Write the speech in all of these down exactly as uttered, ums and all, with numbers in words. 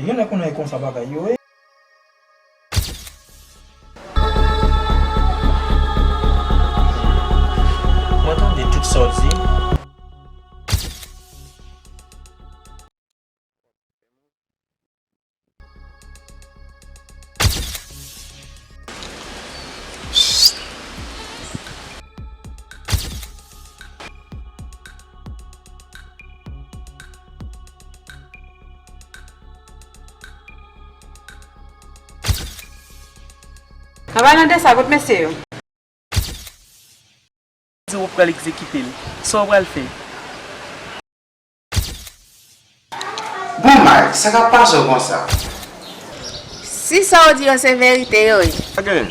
Genlè konnen e konsa bagay yo ye. Mwen tande tout sa w di. An palan de sa, kot mesye yo? Di w pral egzekite l. Sa w pral fè? Bon, May, sa k ap pase w konsa? Si sa w di yo se verite yo ye. Pa gen.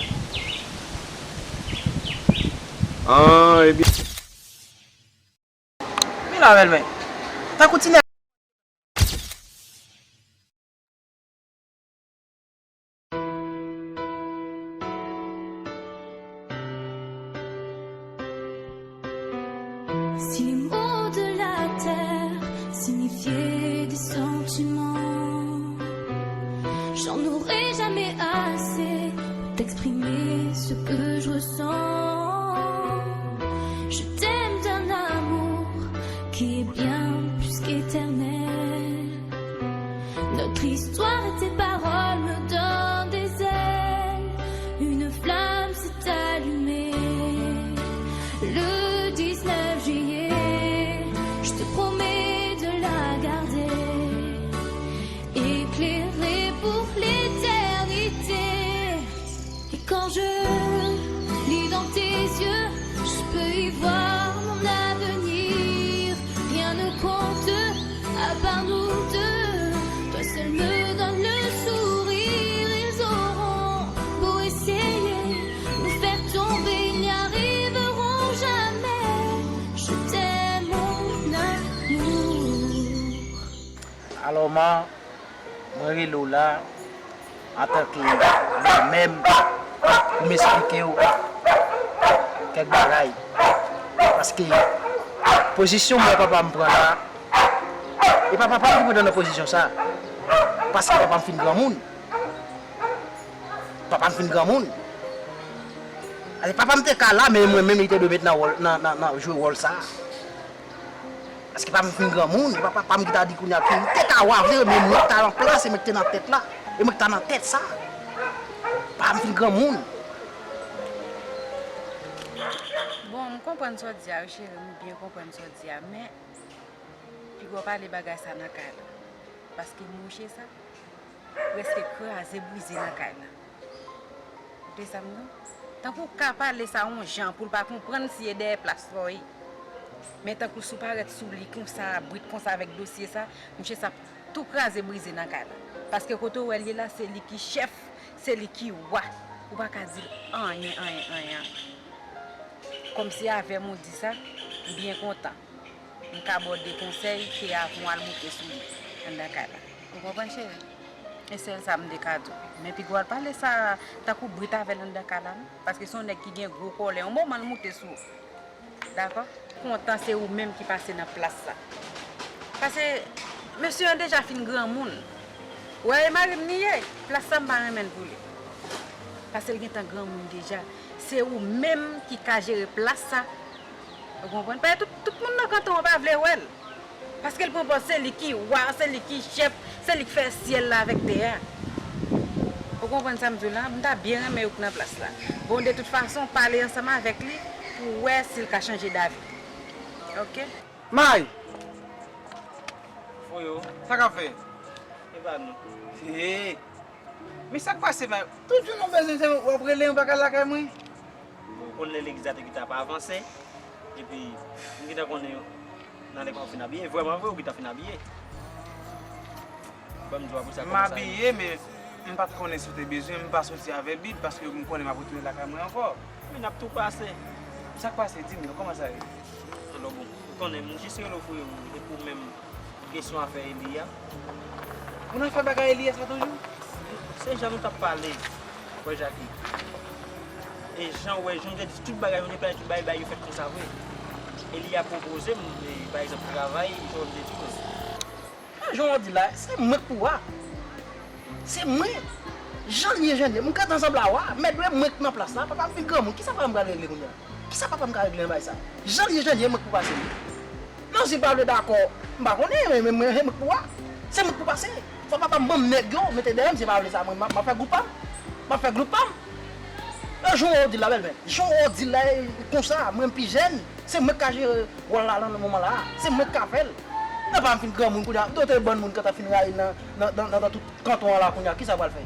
An, ebyen. Vin la, bèlmè. Tankou ti nèg. Si les maux de la terre signifiaient des sentiments, j'en aurais jamais assez pour t'exprimer ce que je ressens. Je t'aime d'un amour qui est bien plus qu'éternel. Notre histoire et tes paroles me donnent des ailes. Une flamme s'est allumée le dix-neuf juillet. Je te promets de la garder éclairée pour l'éternité. Et quand je lis dans tes yeux, je peux y voir mon avenir. Rien ne compte à part nous deux. Toi seul me donnes le sourire. Ils auront beau essayer, nous faire tomber, ils n'y arriveront jamais. Je t'aime, mon amour. Alò, ma, mwen rele w la antanke manmè m pou m esplike w kèk bagay. Paske pozisyon m wè papa m pran la, e pa papa m ki pou t nan pozisyon sa. Paske papa m fin granmoun. Papa m fin granmoun. Alè, papa m te ka la, men mwen menm, li te dwe met nan wòl, nan, nan, nan jwe wòl sa. Paske papa m fin granmoun, e pa papa m ki ta di kounye a ki te ka wa vre, men mwen k ta nan plas, e mwen k te nan tèt la, e mwen k ta nan tèt sa. Papa m fin granmoun. Bon, m konprann sa w di a wi cheri, m byen konprann sa w di a, men piga w pale bagay sa nan kay la. Paske mouche sa, prèske kraze brize nan kay la. Ou tande sa m di w? Tankou w ka pale sa yon jan pou l pa konprann si e dèyè plas la w ye. Men tankou si w parèt sou li konsa, brit konsa avèk dosye sa, mouche sa ap tou kraze brize nan kay la. Paske kote w wè l ye la, se li ki chèf, se li ki wa. Ou pa ka di l anyen, anyen, anyen, anyen. Kòmsi avè m ou di sa, m byen kontan. M ka ba w de konsèy ke avan w al moute sou li anndan kay la. Ou konprann, cheri? E sèl sa m te ka di w. Men piga w al pale sa tankou brit avè l anndan kay la, non. Paske se yon nèg ki gen gwo kòlè. Yon moman l moute sou ou. Dakò? Kontan se ou menm ki pase nan plas sa. Paske mesye an deja fin granmoun. Ou wè e mari m li ye, plas sa m pa renmen l pou li. Paske l gentan granmoun deja. Se ou menm ki ka jere plas sa. Ou konprann? Paske tout, tout moun nan kanton an pa vle wè l. Paske l pran pòz se li ki wa, se li ki chèf, se li k fè syèl la avèk tè a. Ou konprann sa m di w la? M ta byen renmen ou k nan plas la. Bon, de tout fason, pale ansanm avèk li pou w wè si l ka chanje davi. Oke? May! Fouyo, Sa k ap fè? e pa nou. Hey! Men sa k pase, May? Tout jou nou bezwen se w ap rele, ou pa ka lakay mwen? Bon, Konn lè legliz la te gentan ap avanse, epi m gentan konnen nan lè kòman w fin abiye. Vrèman vre, ou gentan fin abiye. Ban m di w apre sa M kòman sa ye. Abiye, men m pa t konnen si w te bezwen, m pa soti avè Bib, paske m konnen m ap retounen lakay mwen ankò. Men n ap tou pase. Sa k pase, di m non, kòman sa ye? Alò bon, ou konnen, m jis rele w pou rele w, e pou menm kesyon afè Eli a. Pou n al fè bagay Eli a sa toujou? Se jan nou t ap pale, frè Jaki. E jan w wè, jan m te di, tout bagay, nou te planifiye tout bagay, bagay yo fèt konsa vre. Eli a pwopoze m, e, pa egzanp, travay, jan w te di. Jan w di la, se mwen k pou wa. Se mwen. Jan l ye, jan l ye. M gentan sanble a wa. Mèt dwe mwen k nan plas la. Papa m fin granmoun. Kisa papa m pral regle kounye a? Kisa papa m ka regle nan bagay sa? Jan l ye, jan l ye, mwen k pou pase. Non, si l pa vle dakò, m pa konnen, men, men, men, se mwen k pou wa. Se mwen k pou pase. Fò papa m ban m nèg yo, mete dèyè m, si l pa vle sa, mwen, m ap, m ap fè gwoup pa m. M ap fè gwoup pa m. E jan w di la, bèlmè. Jan w di la, e konsa, mwen m pi jèn. Se mwen k ka jere wòl la nan moman la a. Se mwen k ka fè l. Nan pa m fin granmoun kounye a. Dote bann moun k ap fin rayi nan, nan, nan, nan, nan tout kanton an la kounye a. Kisa w pral fè?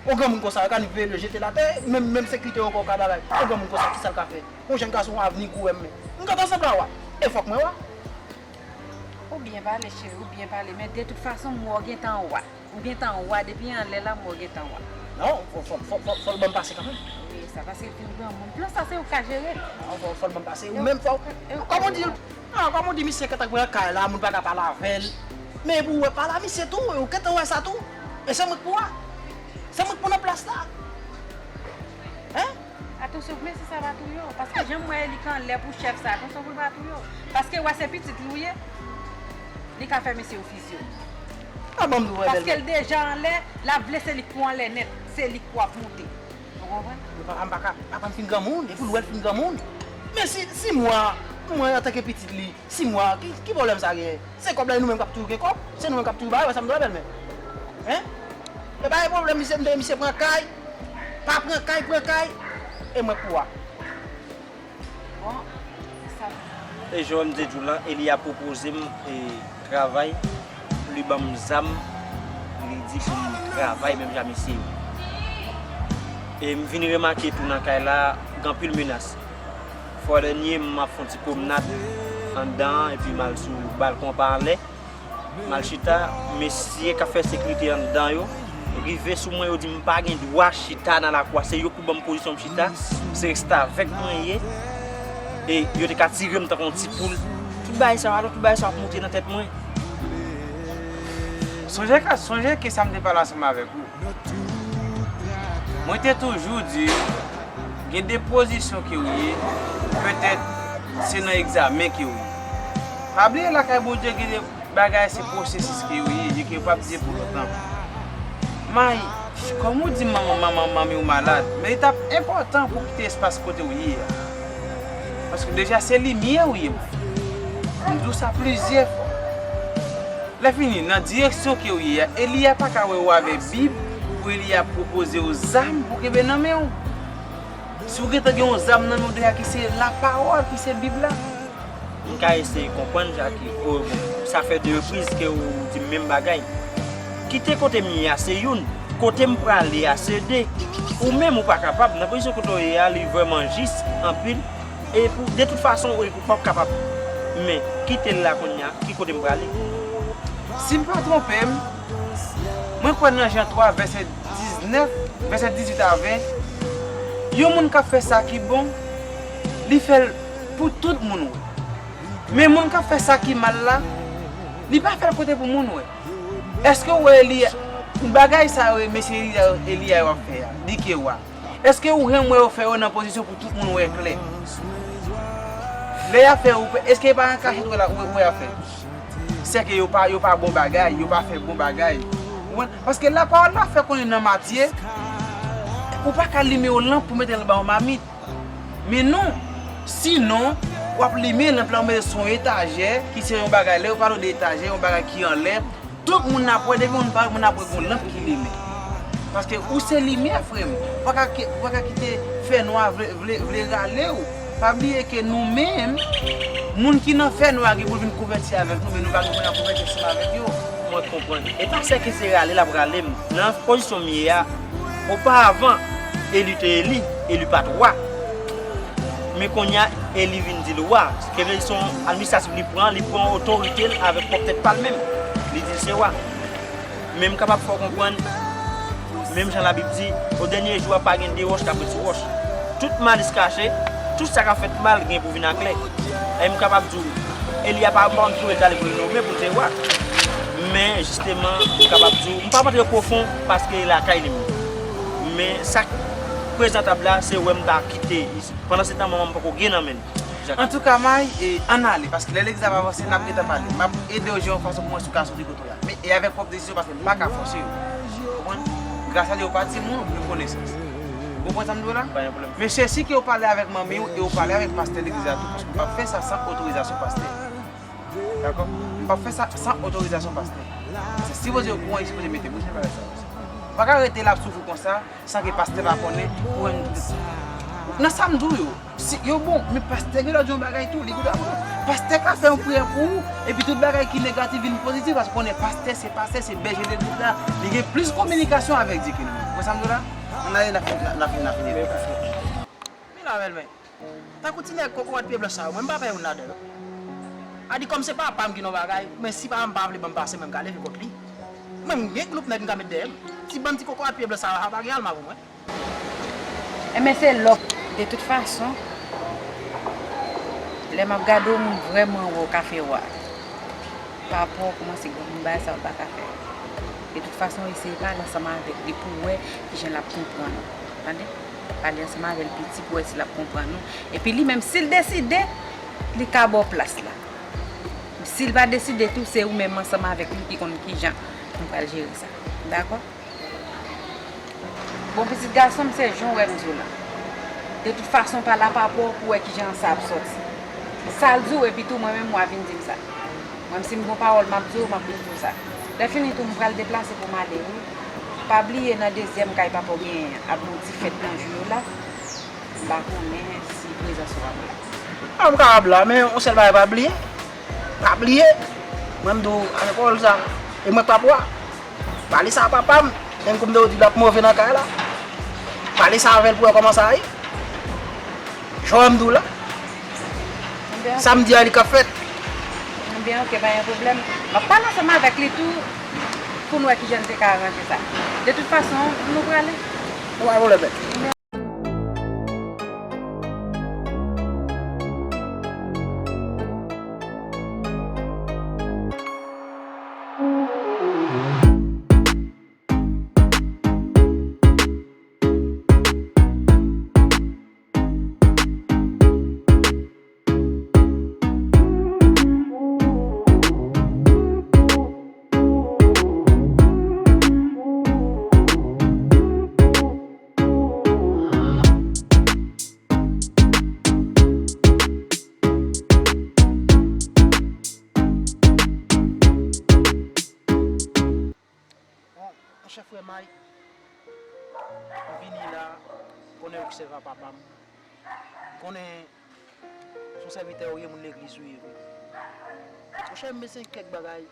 Yon granmoun konsa, yo ka ni veye l, yo jete l atè, menm, menm sekirite yo ankò, yo ka bagay. Yon granmoun konsa, kisa l ka fè? Yon jèn gason, yon avni k ou wè m men. M gentan sanble a wa. E fòk mwen wa. Ou byen pale, cheri, ou byen pale. Men de tout fason, m wè w gentan wa. Ou gentan wa, depi anlè la, m wè w gentan wa. Non, fò, fò, fò, fò, fò l ban m pase kanmenm. Wi, sa paske l fin granmoun. Plan sa, se ou k ka jere l. Non, fò, fò l ban m pase. Ou menm fò. Kòman w di, non, kòman w di misye gentan pran kay la, moun pa ka pale avè l. Men epi w wè pale a misye tou, ou gentan wè sa tou. E se mwen k pou wa. Se mwen k pou nan plas la. Hein? Atansyon, men si sa pa touye w. Paske jan m wè Eli k anlè pou chèf sa, atansyon pou l pa touye w. Paske w wè se pitit li w ye. Li ka fè mesye yo fizye w. Pa ban m dou wè bèl. Paske l deja anlè, l ap vle se li k pou anlè nèt. Se li k pou ap monte. Ou konprann? Men papa m pa ka, papa m fin granmoun, epi l wè l fin granmoun. Men si, si mwen, mwen antanke pitit li, si mwen, ki, ki pwoblèm sa genyen? Se kòb la, e nou menm k ap toujou gen kòb, se nou menm k ap toujou bay, wè sa m di w la bèlmè. Hein? E pa gen pwoblèm, misye, misye pran kay, pa pran kay, pran kay, e mwen k pou wa. Bon, sa. E jan m te di w la, Eli a pwopoze m, e, travay, li ban m zam, li di pou m travay menm jan misye yo. E m vin remake tou nan kay la, gen anpil menas. Fwa dènye, m ap fè yon ti pwomnad anndan an, epi m al sou balkon an pa anlè. M al chita, mesye k ap fè sekirite anndan yo rive sou mwen, yo di m pa gen dwa chita nan lakou a, se yo k pou ban m pozisyon m chita, se restavèk mwen ye, e yo te ka tire m tankou yon ti poul. Tout bagay sa yo, alò tout bagay sa yo ap monte nan tèt mwen. Sonje ka, sonje ke sa m te pale ansanm avèk ou. Mwen te toujou di, gen de pozisyon ke w ye, petèt se nan egzamen ke w ye. Pa bliye lakay Bondye gen de bagay se pwosesis ke yo ye, e ke yo p ap dire pou lontan. May, kòm ou di manman, manman, manmi w malad, men li t ap enpòtan pou w kite espas kote w ye a. Paske deja se limyè w ye, man. M di w sa plizyè fwa. Lè fini, nan direksyon ke w ye a, Eli a pa ka wè w avè Bib pou Eli a pwopoze w zam pou kenbe nan men w. Si w gentan gen yon zam nan men w deja ki se lapawòl, ki se Bib la. M ka eseye konprann, Jackie. O, bon, sa fè de repriz ke w di m menm bagay. Kite kote m ye a, se youn. Kote m prale a, se de. Ou menm, ou pa kapab. Nan pozisyon kote w ye a, li vrèman jis anpil. E pou, de tout fason, ou, ou p ap kapab. Men, kite l la kounye a, ki kote m prale? Si m pa twonpe m, mwen kwè nan Jan twa, vèsè diznèf, vèsè dizuit a ven, yon moun k ap fè sa ki bon, li fè l pou tout moun wè. Men moun k ap fè sa ki mal la, li pa fè l kote pou moun wè. Èske w wè Eli, bagay sa yo, mesye Eli, Eli a yo ap fè a, li ke wa? Èske ou renmen wè yo fè yo nan pozisyon pou tout moun wè klè? Lè y ap fè yo, èske e pa an kachèt wè la, wè, wè y ap fè? Sèke yo pa, yo pa bon bagay, yo pa fè bon bagay. Ou konprann? Paske lapawòl la fè konnen nan Matye, ou pa ka limen yon lanp pou mete l anba yon mamit. Men non, sinon, w ap limen lanp la, ou mete sou yon etajè, ki se yon bagay, lè yo pale de etajè, yon bagay ki anlè, tout moun ap wè, depi moun parèt, moun ap wè gon lanp ki limen. Paske ou se limyè, frè m. Ou pa ka ki-, ou pa ka kite fènwa vle, vle, vle rale w. Pa bliye ke nou menm, moun ki nan fènwa gen pou l vin konvèti avèk nou, men nou pa gen pou n ap konvèti ansanm avèk yo. Mwen konprann. E pa sèke se rale l ap rale m. Nan pozisyon m ye a, oparavan, Eli te Eli, Eli pa t wa. Men kounye a, e li vin di l wa. Ke vle di se yon administratif li pran, li pran otorite l avèk pwòp tèt pa l menm. Li di l se wa. Men m kapab fè w konprann, menm jan Labib di, o dènye jou a pa gen de wòch k ap ret sou wòch. Tout malis kache, tout sa k ap fèt mal gen pou vin aklè. E m kapab di w, Eli a pa, m pa konn ki kote l t ale pou l nonmen pou l te wa. Men jisteman, m kapab di w, m p ap antre pwofon paske e lakay li m ye. Men sa k prezantab la, se wè m ta kite isit. Pandansetan, manman m poko gen nan men l. Antouka, May, e, ann ale, paske lè legliz ap avanse, n ap gentan pale. M ap ede w jere yon fason pou mwen si w ka soti kote w ye a. Men, e avèk pwòp desizyon, paske m pa ka fòse yo. Ou konprann? Gras a Dye, ou pa timoun, ou gen konesans. Ou konprann sa m di w la? Pa gen pwoblèm. Men sesi ke w pale avèk manmi w e w pale avèk pastè legliz la tou, paske m p ap fè sa san otorizasyon pastè. Dakò? M p ap fè sa san otorizasyon pastè. Se sipoze yo kouran, li sipoze mete bouch li pa fè sa. Ou pa ka rete la ap soufri konsa, san ke pastè pa konnen, pou wè m. Nan sa m di w yo, si, yo bon, men pastè gen dwa di yon bagay tou, li gen dwa bon. Pastè ka fè yon priyè pou ou, epi tout bagay ki negatif vin pozitif, paske konnen pastè se pastè, se bèje legliz la, li gen plis kominikasyon avèk Dye ke nou menm. Ou konprann sa m di w la? Ann ale, n a fin, n a fin, n a fin. Men la, bèlmè. Tankou ti nèg kokorat pye blanch sa yo, mwen m pa pè youn ladan yo. A di kòm se papa m ki nan bagay, men si papa m pa vle ban m pase, mwen m ka leve kont li. Mwen m gen gwoup nèg m ka met dèyè m. Ti bann ti kokorat pye blanch sa yo, a pa gen alma pou mwen. Enben se lòk, de tout fason, lè m ap gade w, m vrèman wè w ka fè wa. Pa rapò w kòmanse granmoun bagay sa w pa ka fè. De tout fason, eseye pale ansanm avèk li pou w wè kijan l ap konprann ou. Tande? Pale ansanm avè l piti pou wè si l ap konprann ou. Epi li menm, si l deside, li ka ba w plas la. Si l pa deside tou, se ou menm ansanm avèk li ki konn kijan nou pral jere sa. Dakò? Bon, pitit gason m, se jan w wè m di w la. De tout fason, pale a papa w pou w wè kijan sa ap sòti. Sa l di w, epi tou mwen menm, w a vin di m sa. Mwen, si m gon pawòl m ap di w, m ap vin di w sa. Lè fini tou, m pral deplase pou m ale, wi. Pa bliye nan dezyèm kay papa w genyen an, ap gen yon ti fèt nan jou yo la. M pa konnen si prezans ou ap la. A, m kapab la, men yon sèl bagay, pa bliye. Pa bliye, mwen m di w, avèk pawòl sa, e mwen k papa w a. Pale sa a papa m, menm kou m te di l ap move nan kay la. Pale sa avè l pou wè kòman sa ye. Jan w wè m di w la. Sa m di a, li k ap fèt. Ebyen, oke, pa gen pwoblèm. M ap pale ansanm avèk li tou pou n wè kijan n te ka aranje sa. De tout fason, nou prale. Pa gen pwoblèm, bèl. Bon, monchè frè May, m vini la, konnen ou k sèvant papa m, konnen se yon sèvitè ou ye, moun legliz ou ye vre. Monchè, m bezwen kèk bagay,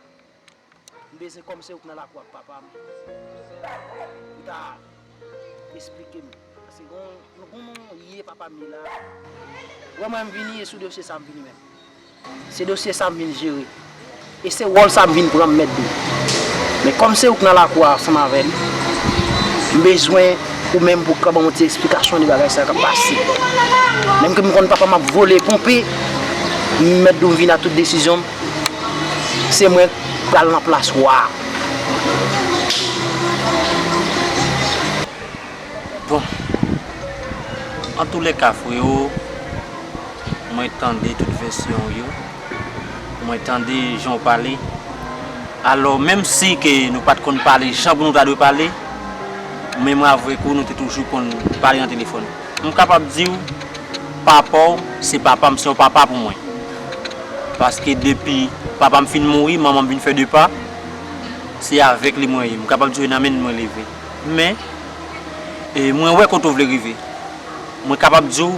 m bezwen kòm se ou k nan lakou a papa m, ou ta esplike m. Paske gon, gon ye papa m ye la. Wè mwen m vini e sou dosye sa m vini menm. Se dosye sa m vin jere. E se wòl sa m vin pran m mèt dou. Men kòm se ou k nan lakou a ansanm avè m, m bezwen ou menm pou w ka ban m yon ti esplikasyon de bagay sa k ap pase. Menm ke m konn papa m ap vole, ponpe, m mèt dou m vin ak tout desizyon m. Se mwen k pral nan plas wa a. Bon, antoulèka, frewo, mwen tande tout vèsyon w yo. Mwen tande jan w pale. Alò, menm si ke nou pa t konn pale jan pou nou ta dwe pale, men mwen avèk ou, nou te toujou konn pale nan telefòn. M kapab di w, papa w, se papa m, se yon papa pou mwen. Paske depi papa m fin mouri, manman m vin fè de pa, se avèk li mwen ye. M kapab di w e nan men l mwen leve. Men, e, mwen wè kote w vle rive. Mwen kapab di w,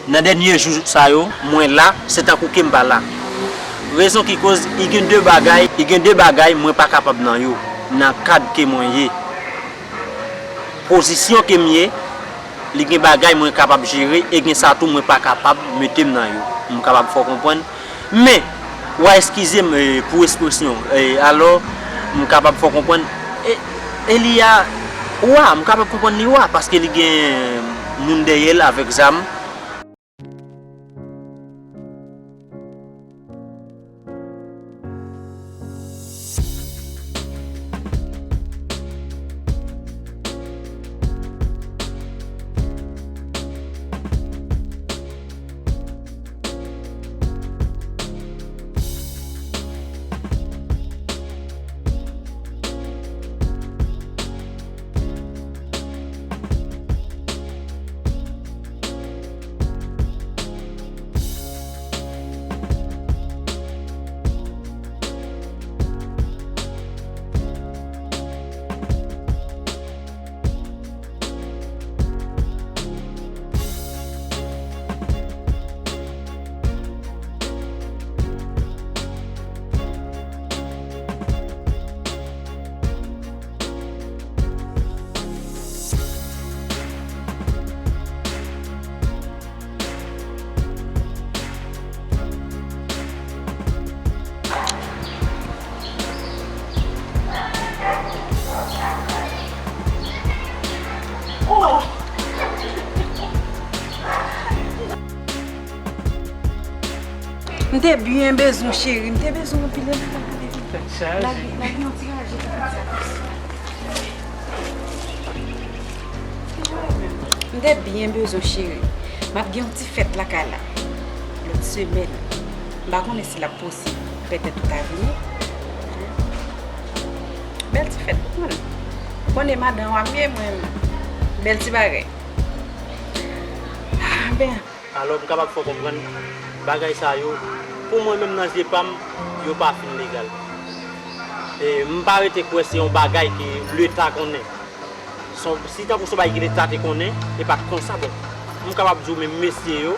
nan dènye jou sa yo, mwen la, se tankou ke m pa la. Rezon ki koz, i gen de bagay, i gen de bagay mwen pa kapab nan yo, nan kad ke mwen ye. Pozisyon ke m ye, Li gen bagay mwen kapab jere e gen sa tou mwen pa kapab mete m nan yo. M kapab fè w konprann. Men, w a eskize m, eh, pou ekspresyon, eh, alò, m kapab fè w konprann, eh, Eliya wa, m kapab konprann li wa, paske li gen moun dèyè l avèk zam. M te byen bezwen w, cheri. M te bezwen w anpil. Lage, lage yon ti raje pou sa. M te byen bezwen w, cheri. M ap gen yon ti fèt lakay la lòt semèn. M pa konnen si l ap posib. Petèt ou ka vini. Bèl ti fèt, ou konn. Ou konnen madan w ap ye mwen. Bèl ti bagay. Ben, alò, m kapab fè w konprann, bagay sa yo, pou mwen menm nan zye pa m, yo pa fin legal. E m pa rete kwè se yon bagay ke Leta konnen. Son, si tankou se yon bagay ke Leta te konnen, e pa t konsa, bon, m kapab di w menm mesye yo,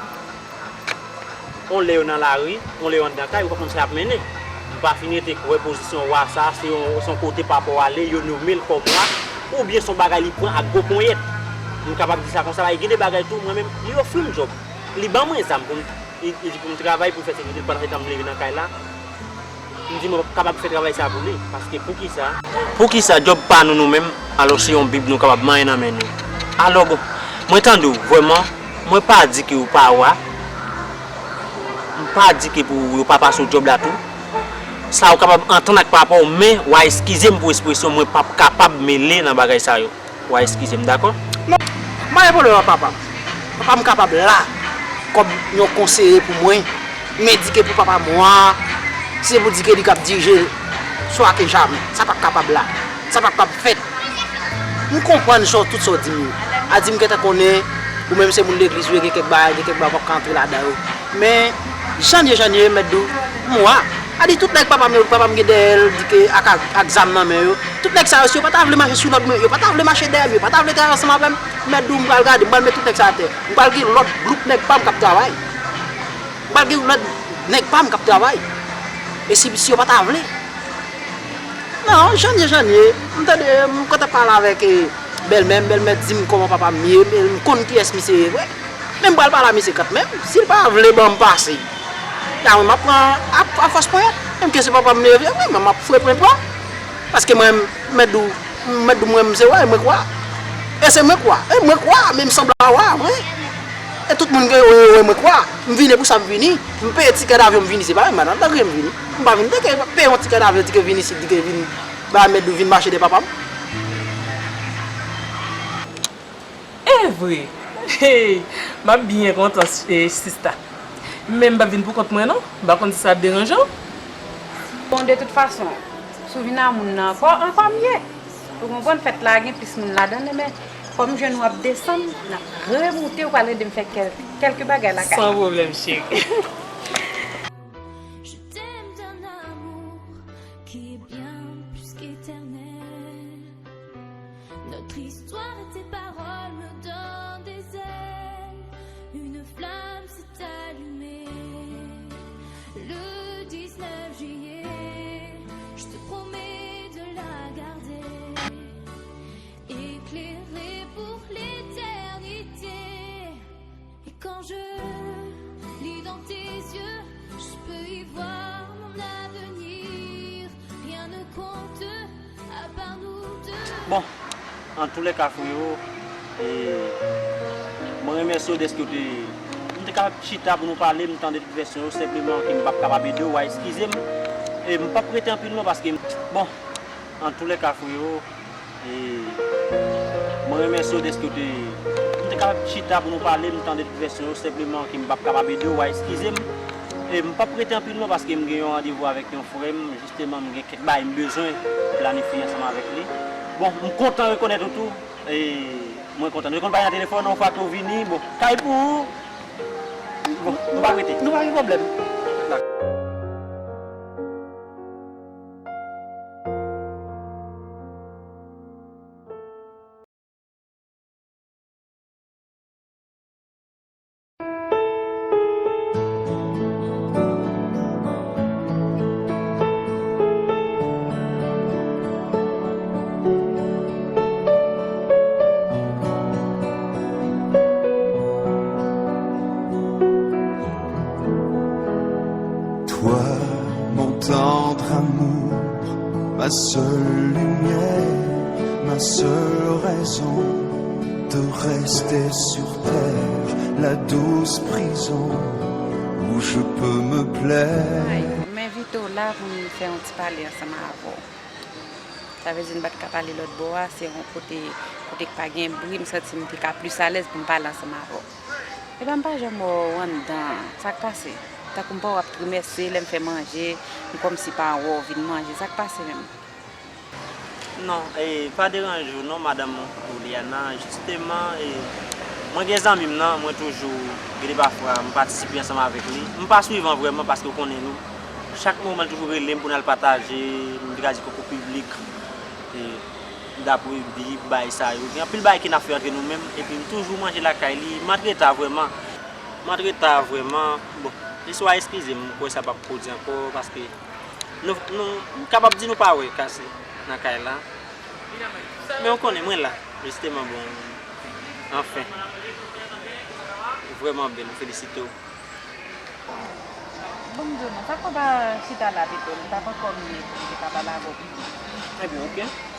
yon lè yo nan lari, yon lè yo anndan kay, ou pa konn sa y ap mennen. M pa fin rete kwè pozisyon wa sa, se yon, se yon kote pa rapò ale, yo nome l kòm wa, oubyen se yon bagay li pran ak gwo ponyèt. M kapab di sa konsa, paske gen de bagay tou, mwen menm, li ofri m djòb. Li ban mwen zam pou m, li, li di pou m travay, pou m fè sekirite l, pandan se tan m leve nan kay la. M di mwen p ap kapab fè travay sa pou li, paske poukisa? Poukisa djòb pa nou nou menm, alò se yon bib nou kapab manyen nan men nou? Alò bon, mwen tande w, vrèman, mwen pa di ke ou pa wa, m pa di ke pou yo pa pase w djòb la tou. Sa ou kapab antann ak papa w, men w a eskize m pou ekspresyon, mwen p ap kapab mele nan bagay sa yo. W a eskize m, dakò? Non, m pa gen pwoblèm ak papa m. Papa m kapab la kòm yon konseye pou mwen, men di ke pou papa m wa, se pou di ke li k ap dirije l, swa ke jamè. Sa p ap kapab la. Sa p ap kab fèt. M konprann sa w, tout sa w di m yo. A di m gentan konnen, ou menm se moun legliz ou ye, gen kèk bagay, gen kèk bagay w p ap ka antre ladan yo. Men, jan n ye, jan n ye, mèt di w, m wa. A di tout nèg papa m yo, papa m gen dèyè l, di ke ak, ak, ak zam nan men yo. Tout nèg sa yo, si yo pa ta vle mache sou lòd mwen, yo pa ta vle mache dèyè m, yo pa ta vle travay ansanm avè m, mèt di w, m pral gade, m pral met tout nèg sa atè. M pral gen lòt gwoup nèg pa m k ap travay. M pral gen lòt nèg pa m k ap travay. E si, si yo pa ta vle. Non, jan n ye, jan n ye. M tande, m kontan pale avèk, eh, bèlmè m, bèlmè di m kòman papa m ye, men m konn kiyès misye ye vre. Men m pral pale a misye kanmenm. Si l pa vle ban m pase, a mwen m ap pran a, a fòs ponyèt. Menm ke se papa m ye vre, wi, men m ap fre pwen pran. Paske mwen, m mèt di w, m mèt di w mwen, m se wa, e mwen k wa. E se mwen k wa, e mwen k wa, men m sanble a wa vre. E tout moun gen yo, yo wè mwen k wa. M vini pou sa m vini. M peye tikè davyon m vini, se pa menm madan m ta kriye m vini. M pa vin di ke peye yon tikè davyon, di ke vin isit, di ke vin ba mèt di w vin mache dèyè papa m. E vre! Hey! M ap byen kontan, eh, sista. Men m p ap vin pou kont mwen, non. M pa konn si sa ap deranje w. Bon, de tout fason, si w vin a moun nan ankò, ankò m ye. Ou konprann, fèt la gen plis moun ladan l, men kòm m jwenn ou ap desann, n ap remoute, ou pral ede m fè kèl-, kèlke bagay lakay. San pwoblèm, cheri. Je t'aime d'un amour qui est bien plus qu'éternel. Notre histoire et tes paroles me donnent des ailes. Une flamme s'est allumée le dix-neuf juillet. Je te promets de la garder éclairée pour l'éternité. Bon, antoulèka, freyo, e, mwen remèsye w dèske w te, nou te kapab chita pou nou pale, m tande tout vèsyon yo, senpleman ke m p ap kapab ede w, w a eskize m. E m p ap rete anpil non, paske, bon, antoulèka, freyo, e, mwen remèsye w dèske w te, nou te kapab chita pou nou pale, m tande tout vèsyon yo, senpleman ke m p ap kapab ede w, w a eskize m. E m p ap rete anpil non, paske m gen yon randevou avèk yon frè m, jisteman, m gen kèk bagay m bezwen planifye ansanm avèk li. Bon, m kontan rekonèt ou tou. E mwen kontan. Nou konn pale nan telefòn, yon fwa ke w vini, bon, kay pou ou. Bon, nou pa rete. Nou pa gen pwoblèm. Dakò. Toi, mon tendre amour, ma seule lumière, ma seule raison de rester sur terre, la douce prison où je peux me plaire. Ay, m envite w la pou n fè yon ti pale ansanm avè w. Sa vle di n pa t ka pale lòt bò a, se yon kote, kote k pa gen bri, m santi m te ka plis alèz pou m pale ansanm avè w. Epa, m pa janm wè w anndan. Sa k pase? Tankou m pa wè w ap trimèse, lè m fè manje, m kòmsi pa wè w vin manje. Sa k pase menm? Non, e, pa deranje w non, madanm Oliana. Jisteman, e, mwen gen zanmi m nan, mwen toujou, gen de pafwa, m patisipe ansanm avèk li. M pa swivan vrèman paske w konnen nou. Chak moman, l toujou rele m pou n al pataje, m te ka di koko piblik. E, dapre Bib, bagay sa yo. Gen anpil bagay ke n ap fè antre nou menm, epi m toujou manje lakay li. M antreta vrèman. M antreta vrèman. Bon, jis w a eskize m, m kwè sa p ap pwodui ankò, paske nou, nou, m kapab di nou pa wè Kase nan kay la. Men w konnen, mwen la, jisteman, bon, anfen. Vrèman bèl, m felisite w. Bon, m di w non, sa k fè w pa chita la pito, m t ap ankò m ye pou m te ka pale avè w pito. Ebyen, oke.